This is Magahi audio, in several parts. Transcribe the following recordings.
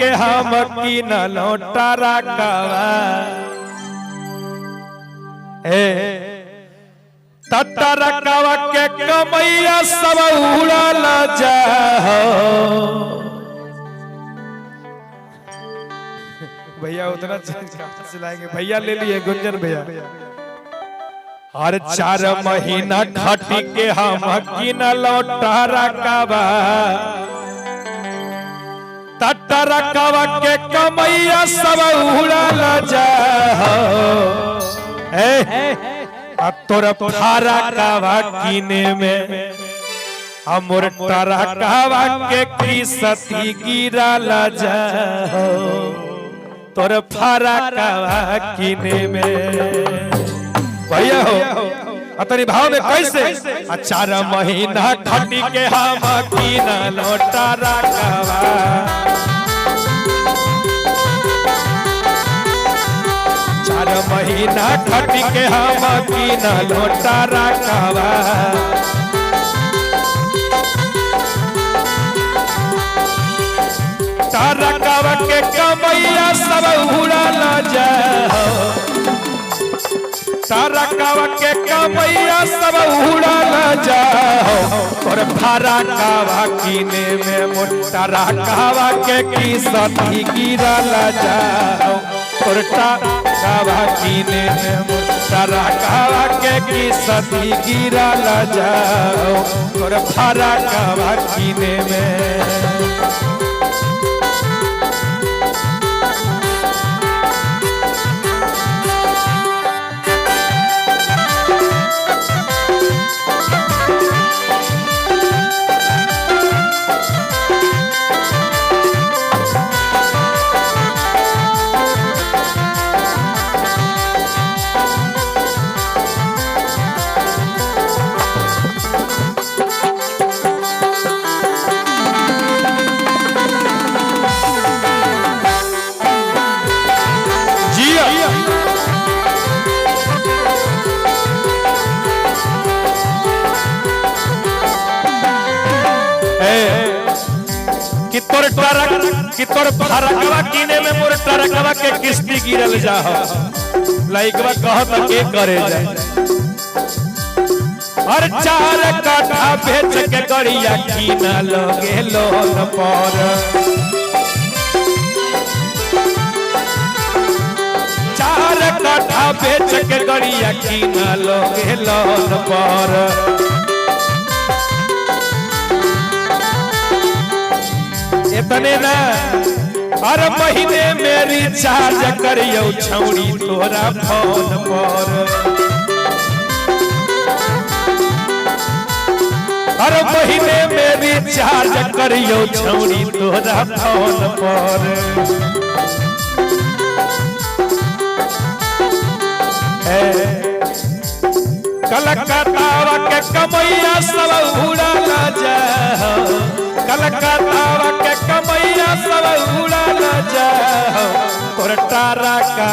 के हम किनलो टरकवा ए टरकवा के कमैया सब उड़ल जाहो। भैया उतना कहाँ से लाएंगे भैया, ले लिए गुंजन भैया। हर 4 महीना खटी के हम किनलो टरकवा, टरकवा के कमैया सब उड़ल जाहो। ए तोर फरकवा किने में हमर टरकवा के किस्ती गिरल जाहो। तोर फरकवा किने में भैया हो अतरी भाव में कैसे। 4 महीना खटी के हम किनलो टरकवा, 4 महीना खटी के हम किनलो टरकवा, टरकवा के कमैया सब उड़ल जाहो। टरकवा के कमैया सब उड़ल जाहो। तोर फरकवा किने में मोर टरकवा के किस्ती गिरल जाहो। तोर टरकवा किने में मोर टरकवा के किस्ती गिरल जाहो। तोर फरकवा किने में। कि तोर टरक कि तोर फरकवा किने में मोर टरकवा के किस्ती गिरल जाहो। लइकवा कहत के करे जाए। और 4 कट्ठा बेच के गड़िया किना लगे लोन पर, 4 कट्ठा बेच के गड़िया किना लगे लोन पर। इतने ना हर महीने मेरी चार्ज करियो छौड़ी तोरा फोन पर, हर महीने मेरी चार्ज करियो छौड़ी तोरा फोन पर। कलकत्ता के कमैया सब उड़ल जाहो। कलकत्ता के कमैया सब उड़ल जाहो। तोर टरका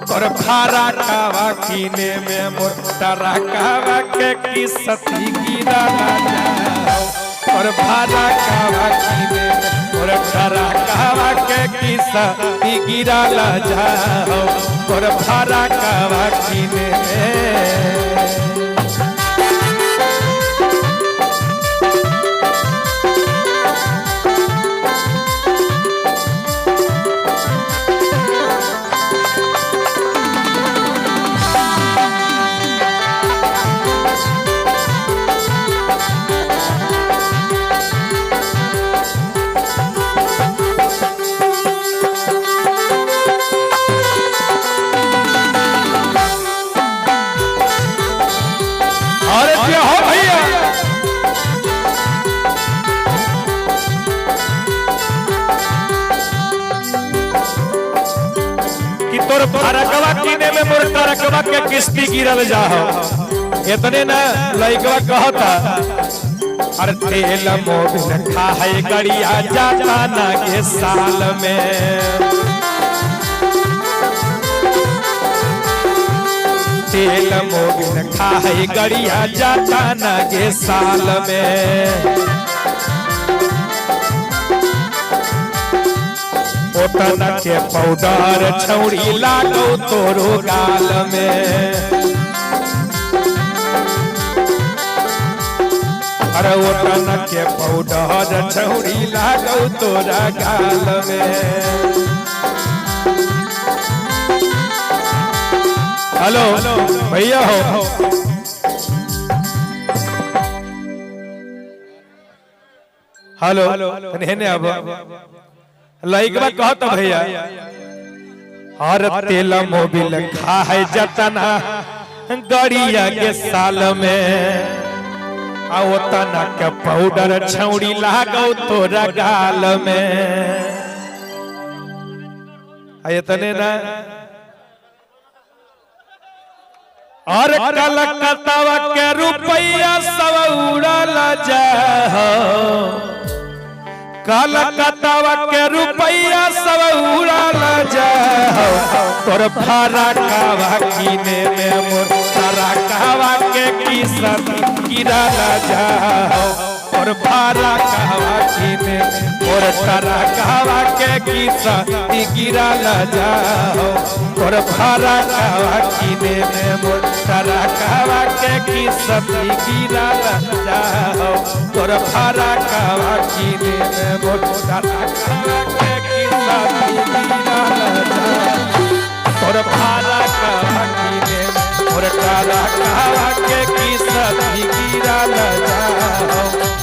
तोर फरकवा किने में मोर टरकवा के किस्ती गिरल जाहो। तोर फरकवा किने में मोर टरकवा के किस्ती गिरल जाहो। तोर फरकवा किने में। अरे क्या हो भैया, कि तोर फरकवा किने में मोर टरकवा के किस्ती गिरल जाहो। इतने ना लइकवा कहता अरे तेल मोबिल खाए गड़िया जाता ना के साल में, तेल मोबिल खाए गड़िया जाता ना के साल में। ओतना के पाउडर छौड़ी लागो तोरो गाल में। अरे ओतना के पाउडर छौड़ी लागो तोरा गाल में। हेलो भैया हो, हेलो हेने अब लइकवा कहत भैया, हर तेल मोबिल खा है जतना गड़िया के साल में, आ ओतना के पाउडर छौड़ी लागो तोरा गाल में। आ इतने ना और कलकत्तावा के रुपया सब उड़ल जा, कलकत्तावा के रुपया सब उड़ल जा, तोर फरकावा कीने में मोर तरकावा के किसन गिरल जा, तोर फरकावा कीने मोर तरकावा के किसन गिरल जा, तोर फरकावा कीने में मोर तरकावा के किसन गिरल जा, तोर फरकावा कीने में मोर तरकावा के किसन गिरल जा, तोर फरकावा कीने मोर तरकावा के किसन गिरल जा,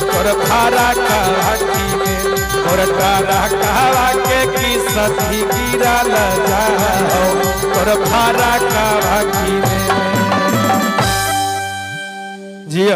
तोर फरकावा कीने मोर तरकावा के किसन गिरल जा, तोर फरकावा कीने। जी।